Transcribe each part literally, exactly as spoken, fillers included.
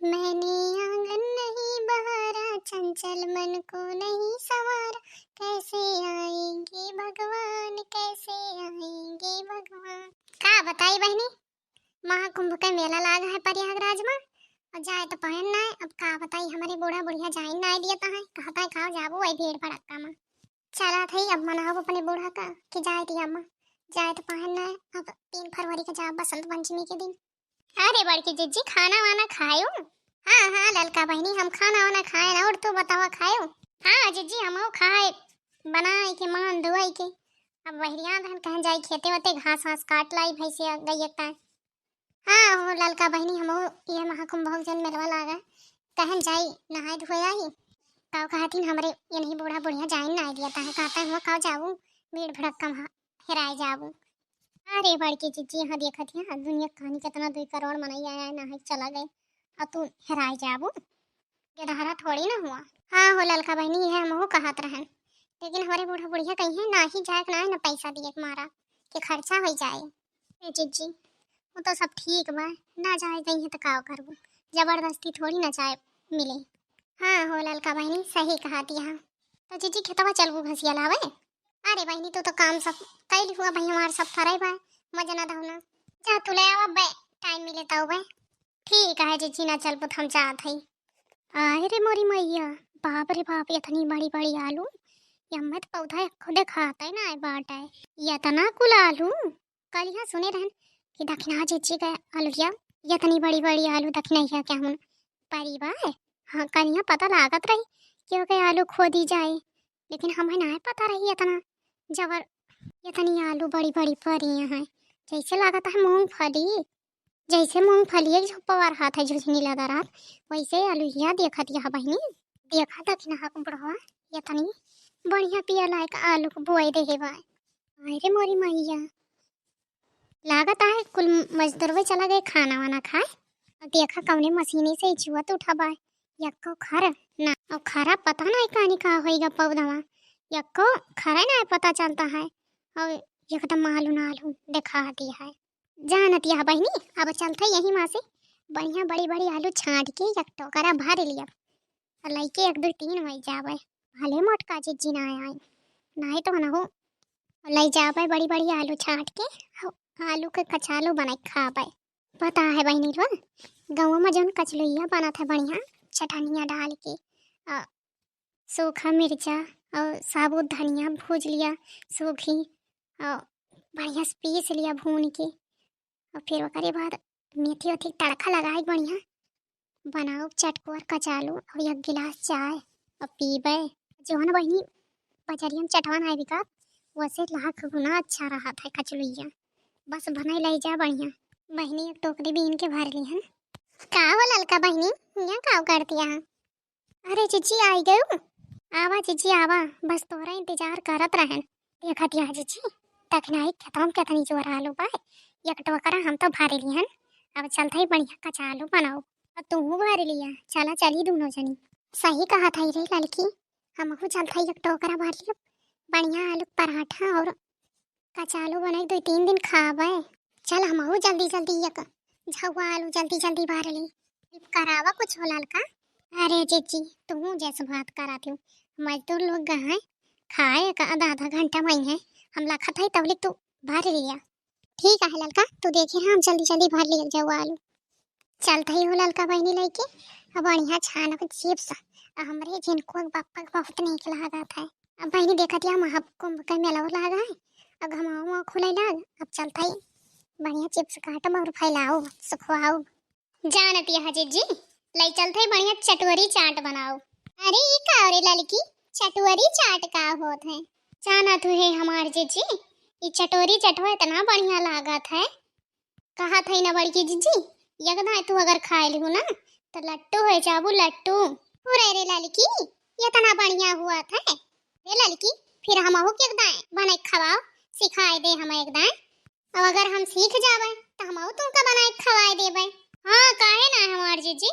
मैंने आंगन नहीं बहारा, चंचल मन को नहीं संवारा, कैसे आएंगे भगवान, कैसे आएंगे भगवान। का बताई बहिनी, महाकुंभ के मेला लाग है प्रयागराज में, और जाए तो पायन ना है। अब का बताई, हमरे बूढ़ा बुढ़िया जाइन ना दियत है, कहत है का जाबू वही भीड़ भड़क्का में। चला थई अब मनाओ अपने बूढ़ा का कि जाए दिया अम्मा, जाए तो पायन ना है। अब तीन फरवरी का जाब बसंत पंचमी के दिन। अरे बड़की जिज्जी, खाना वाना खायो? हाँ हाँ ललका बहिनी, हम खाना वाना खाए ना, और तू बतावा खायो? हाँ जिज्जी, हमहू खाए, बनाए के मान धोए के। अब बहरिया रहन कहन जाई खेते वते घास वास काट लाई भैंसिया गैया का। हाँ हो ललका बहिनी, हमहू ये महाकुंभ भोग जन मेलवा लागा, कहन जाई नहाए धोए आई। का कहथिन हमरे यही बूढ़ा बुढ़िया जाइन ना दियत है, कहता है हुआ का जाबू भीड़ भड़क्का में हेराए जाबू। अरे बड़की जिज्जी, यहाँ देखत है दुनिया कहानी कितना दुई करोड़ मनई आया है, नहाए चला गए, और तू हेराए जाबू, गेदहरा थोड़ी ना हुआ। हाँ हो ललका बहिनी, यह हमहू कहत रहन, लेकिन हमारे बूढ़ा बुढ़िया कही है ना ही जाए के ना है, ना पैसा दिए के मारा के खर्चा हो जाए। ए जिज्जी, वो तो सब ठीक बा, ना जाए गई है तो का करबू, जबरदस्ती थोड़ी ना जाए मिले। हाँ हो ललका बहिनी, सही कहा दिया। तो जिज्जी खेतवा चलबू घसिया लावे? अरे बहिनी, तू तो काम सब कैली हुआ भाई, हमार सब फराई बा, मजा ना धौना। जा तू ले आवा बे, टाइम मिले तो बे। ठीक है जिज्जी, ना चलबू तो हम जात हई। अरे मोरी मैया, बाप रे बाप, इतनी बड़ी बड़ी आलू, यम्मे तो पौधा एको देखाते ना है बाटे, इतना कुल आलू। कलिया सुने रहन कि दखिना जिज्जी के अलुहिया, इतनी बड़ी बड़ी आलू दखिनैया क्या हुन परी बा। हाँ, कलिया पता लागत रही कि ओके आलू खोदी जाए, लेकिन हमें ना पता रही इतना जबर, इतनी आलू बड़ी बड़ी परी हैं, जैसे लागत है मूंगफली, जैसे मूंगफली एक झोपा रहत है झुझनी लदा रहत, वैसे अलुहिया देखत यह बहिनी। देखा दखिना हक बुढ़वा, इतनी बढ़िया पिया लायक आलू को बोए देहे बा। अरे मोरी मैया, लागत आहे कुल मजदूरवे चला गए खाना वाना खाए। और देखा कौने मशीनी से जुअत उठा बा, यक्को खर ना, और खरा पता ना कानी का होइगा पौधवा, यक्को खरे ना पता चलता है। और एकदम आलू ना आलू देखा दिया है। जानत यह बहिनी, अब चलते यही माँ से बढ़िया बड़ी बड़ी आलू छांट के एक टोकरा भर लिया, और लइके एक दो तीन वही जावे, भले मोटका जिज्जी ना आए, नहीं तो ना हो, ले जावे बड़ी बड़ी आलू छांट के, आलू के कचालू बनाई खावे। पता है बहिनी लोग, गाँव में जौन कचलुइया बनत है बढ़िया चटनिया डाल के, आ, सूखा मिर्चा और साबुत धनिया भूज लिया सूखी, और बढ़िया से पीस लिया भून के, और फिर ओकरे बाद मेथी ओथी के तड़का लगाई बढ़िया, बनाओ चटकोर कचालू और एक गिलास चाय और पीबे। जौन बहिनी बजरिया में चटवा ना बिकात, वैसे लाख गुना अच्छा रहत है कचलुइया। बस बनाई लाई जा बढ़िया। बहिनी एक टोकरी बीन के भर ली हन। का हो ललका बहिनी, यहाँ का करती है? अरे जिज्जी आई गयू? आवा जिज्जी आवा, बस तोहरा इंतजार करत रहन। देखत यह जिज्जी, दखिनाई खेतवा में कितनी जोर आलू बा, एक टोकरा हम तो भर लिहन। अब चलत ही बढ़िया कचालू बनाओ, और तू भर लिया। चला चली दोनों जनी। सही कहा था रे ललकी, हमहू चलत ही एक टोकरा भर लिया, बढ़िया आलू पराठा और कचालू बनाई, दो तीन दिन खाबे। चल हमहू जल्दी जल्दी एक झौआ आलू जल्दी जल्दी भर ली। करावा कुछ हो ललका। अरे जिज्जी, तू जैसे बात करा थी, मजदूर लोग गए हैं खाए का आधा आधा घंटा में है, हम लखत है तबले तू भर लिया। ठीक है ललका, तू देखे हम जल्दी जल्दी भर लिया झौआ आलू। चलत ही हो ललका बहिनी लइके, अब बढ़िया छानब चिप्स। अब हमरे जिनको बप्पा के बहुत नीक लागत है। अब बहिनी देखत या महाकुंभ के मेला लाग है, अब घमावा उमावा खुले लाग, अब चलत ही बढ़िया चिप्स काटब और फैलाओ सुखवाओ। जानत यह जिज्जी, ले चलत ही बढ़िया चटोरी चाट बनाओ। अरे ई का रे ललकी, चटोरी चाट का होत है? जानत हुए हमार जिज्जी, ई चटोरी चटवा इतना बढ़िया लागत है। कहत है ना बड़की जिज्जी, एक दाएं तू अगर खाए लिहू ना, तो लट्टू हो जाबू लट्टू। पूरे रे ललकी, इतना बढ़िया हुआ था। रे ललकी, फिर हमहू के एक दाएं बनाए खवाओ, सिखाए दे हम एक दाएं। अब अगर हम सीख जाबे, तो हमहू तुमका बनाए खवाए देबे। हाँ, काहे ना हमार जिज्जी,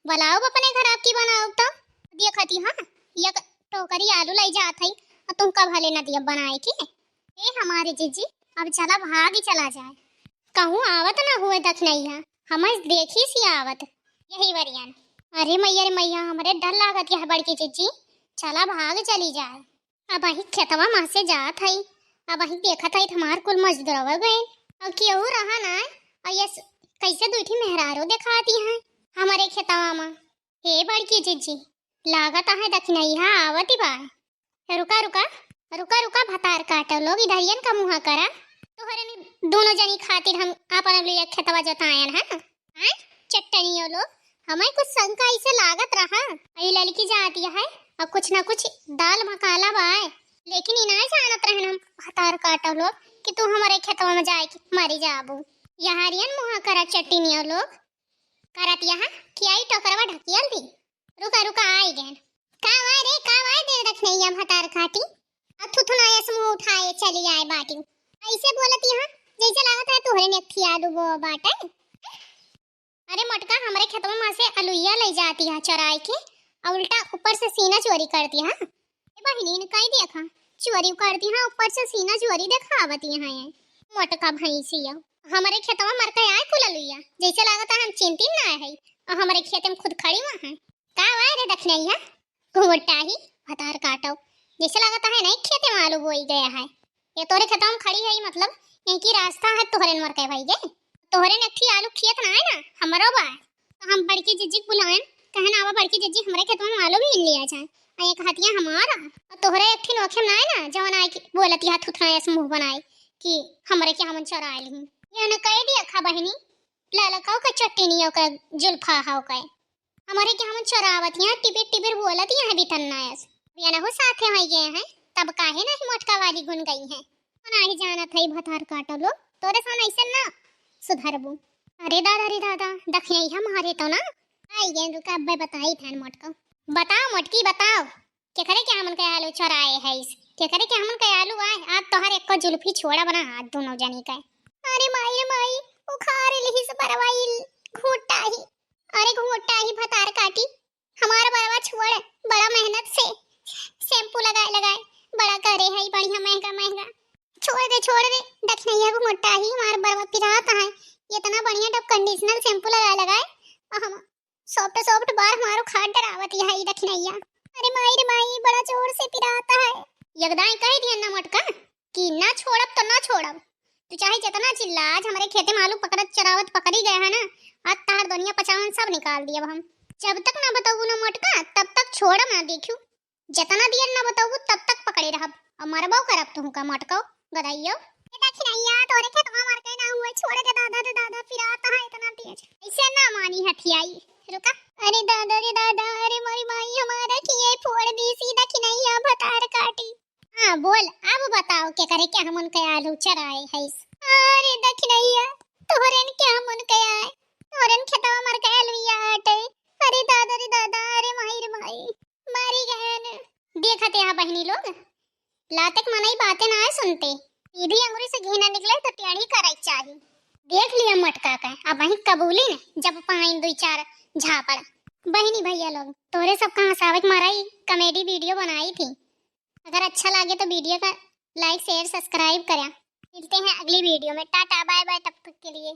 बुलाओ अपने घर आपकी बनाओ तो। देखती हाँ, एक टोकरी आलू ले जात है, और तुमका भले न दिया बनाए के। ए हमारे जिज्जी, अब चला भागी चला जाए। कहूँ आवत ना हुए दखिनैया, हमर देखी सी आवत। यही वरियन। अरे मैया रे मैया, हमरे डर लागत यह बड़की जिज्जी, चला भाग चली जाए। अबहीं खेतवा मा से जात हई, अबहीं देखत हई त हमार कुल मजदूरवा गए, अउर केहू रहा ना, अउर ये स-, कैसे दुई ठी मेहरारू देखाती हैं हमरे खेतवा मा। हे बड़की जिज्जी, लागत आहे दखिनैया आवती बा। रुका, रुका, रुका, रुका, भतार काटो लोग, इधरियन का मुँहा करा। तोहरे न-, दोनों जनी खातिर हम आपन अबलिया खेतवा जोतायन है। हैं? चट्टनियो लोग, हमें कुछ शंका ऐसे लागत रहा। ई लड़की जाती है, अब कुछ ना कुछ दाल मकाला बाय, लेकिन ई नाय जानत रहन हम भतार काटो लोग कि तू हमारे खेतवा में जाए के मरी जाबू। यहारियन मुँहा करा चट्टनियो लोग, करत यहाँ कि आई टोकरवा ढकियल दी। रुका, रुका, आई गए। का वाय रे, का वाय दे दखिनैया भतार काटी? अब थुथुनायस मुँह उठाए चली आए बाटी। ऐसे बोलत यहाँ जैसे लागत है तोहरे नेक ठियालू बो बाटे। अरे मोटका, हमरे खेतवा मा से अलुइया ले जाती है चराए के, और उल्टा ऊपर से सीना चोरी करती है। ए बहिनी, इनका ही देखा, चोरी करती है, ऊपर से सीना चोरी देखावती है ये मोटका भैंसिया। हमरे खेतवा मर के आए कुल अलुइया, जैसे लागत है हम चिंतिन ना है, और हमरे खेते में खुद खड़ी हुआ है। का वाय रे दखिनैया, घुंघटाही, भतार काटो, जैसे लागत है नहीं खेते में आलू बोई गया है। ये तोरे खेतवा में खड़ी है, मतलब यहीं की रास्ता है तोहरे नंबर के भाई के। तोहरे ने एक ठी आलू खेत ना है ना, हमरो बा। तो हम बड़की जिज्जी के बुलाएन, कहन आवा बड़की जिज्जी हमरे खेतवा में आलू बीन लिया जाए। आ एक हथिया हमारा, और तोहरे एक ठी नोखे में ना है ना, जवन आए कि बोलत यहाँ थुथना ऐसे मुँह बनाए कि हमरे के हमन चोराए ली। ये न कह दिया खा बहिनी, ललकाओ के चट्टनियों के जुल्फा हाव के। हमरे के हमन चोरावत यहाँ टिबिर टिबिर बोलत यहाँ बितन्ना ऐस। ये न हो साथे होई गए हैं, तब काहे नहीं मोटका वाली गुन गई है। नाही जानत है भतार काटो लोग, तोरे सन ऐसे ना सुधरबू। अरे दादा रे दादा, दखिनैया मारे तो ना। आई गए रुका, अब्बे बताई थान मोटको। बताओ मोटकी बताओ, केकरे के हमन के आलू चोराए है इस? केकरे के हमन के आलू आए? आज तोहर एको जुल्फी छोड़ा बना हाथ दोनों जनी का। अरे माई रे माई, उखाड़ लिहिस बरवा ई घोटाही। अरे घोटाही भतार काटी, हमार बरवा छोड़, बड़ा मेहनत से शैम्पू लगाए लगाए बड़ा करे है, बढ़िया महंगा महंगा। छोड़ दे, छोड़ दे, दखिनैया घोटाही, हमार बरवा पिरात है, इतना बढ़िया डब कंडीशनर शैम्पू लगाए लगाए, और हम सॉफ्ट सॉफ्ट बार हमारो खाट डरावत है ई दखिनैया। अरे माई रे माई, बड़ा जोर से पिरात है। यगदाई कह दिया ना मोटका कि ना छोड़ब तो ना छोड़ब। तू चाहे जितना चिल्ला, आज हमरे खेते में आलू पकड़त चरावत पकड़ी गए है ना, आज तहार दुनिया पचावन सब निकाल दियब हम। जब तक ना बताऊ ना मोटका, तब तक छोड़ब ना। देखियो, जितना दियर ना बताऊ तब तक पकड़े रहब, और मरबो करब तुहू का मोटको गदइयो। ए दखिनैया, तोरे खेतवा मर के ना हुए, छोड़ दे दादा रे दादा, पिरात है इतना तेज। ऐसे ना मानी हथियाई, रुका। अरे दादा रे दादा, अरे मोरी माई हमारा किए फोड़ दी सी दखिनैया भतार काटी। हाँ बोल, अब बताओ केकरे के हमन के आलू चराए है? अरे दखिनैया, तोहरेन के हमन के आए, तोहरेन खेतवा मर के आलू या आटे। अरे दादा रे दादा, अरे माई रे माई, मारी गए न। देखत यहाँ बहिनी लोग, लातेक मनई बातें ना सुनते, सीधी अंगुरी से घी ना निकले तो टेढ़ी करे चाही। देख लिया मोटका के, अब वहीं कबूली न जब पाइन दुई चार झापड़। बहिनी भैया लोग, तोरे सब कहाँ सावक माराई कॉमेडी वीडियो बनाई थी। अगर अच्छा लगे तो वीडियो का लाइक, शेयर, सब्सक्राइब करें। मिलते हैं अगली वीडियो में। टाटा, बाय बाय, तब तक के लिए।